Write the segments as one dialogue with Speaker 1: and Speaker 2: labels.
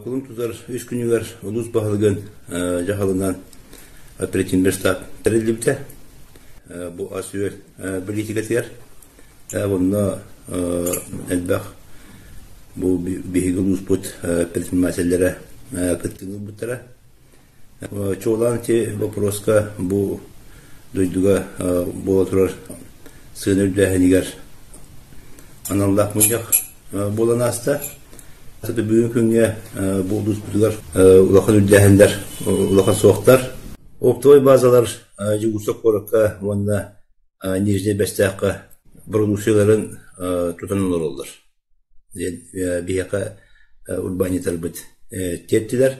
Speaker 1: Кулун тутар үс күнүгэр улуус баһылыгын дьаһалынан оперативный штаб тэриллибитэ. Бу ас-үөл политикатыгар онно элбэх бу биһиги улууспут предпринимателлэрэ кыттыыны ылбыттара. Чуолаан ити боппуруоска бу дойдуга буола турар сыана үрдээһинигэр аналлаах мунньах буолан ааста. Бүгүн күҥҥэ бу улууспутугар улахан үрдээһиннэр улахан суохтар. Оптовай базалар Дьугуса куоракка уонна Нижнэй Бэстээххэ бородууксуйаларын тутан олороллор диэн биһиэхэ урбаанньыттарбыт тиэртилэр.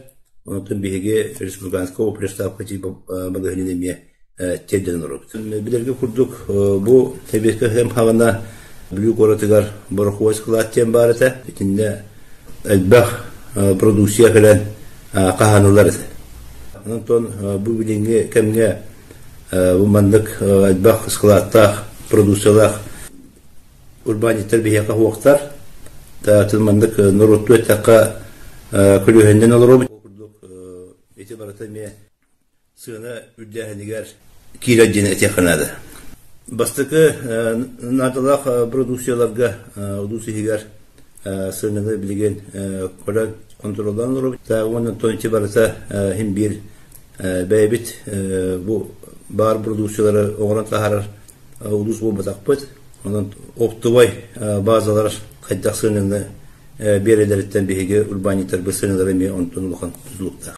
Speaker 1: Онтон биһиги республиканскай приставка балаһыанньаны эмиэ тиэрдэн олоробут. Билэргэ курдук, бу сэбиэскэй кэм хаҕына Бүлүү куоратыгар борохуой склад диэн баар этэ. Итиннэ элбэх продукция кэлэн хаһаанылар этэ. Онтон бу билиҥҥи кэмҥэ бу маннык элбэх складтаах, продукциялаах урбаанньыттар биһиэхэ суохтар. Атын маннык норуоттуу эттэххэ көлүөһэннэн олоробут. Ол курдук ити барыта эмиэ сыана үрдээһинигэр киирэр диэн этиэххэ наада. Бастакы наадалаах продукцияларга улуус иһигэр сыананы билигин көрөн хонтуруоллаан олоробут. Уонна онтон ити барыта иһин биир бэйэбит бу баар продукциялары оҥорон таһаарар улуус буолбатахпыт. Онон оптовай базалар хайдах сыананы биэрэлэриттэн биһиги урбаанньыттарбыт сыаналара эмиэ онтон улахан тутулуктаах.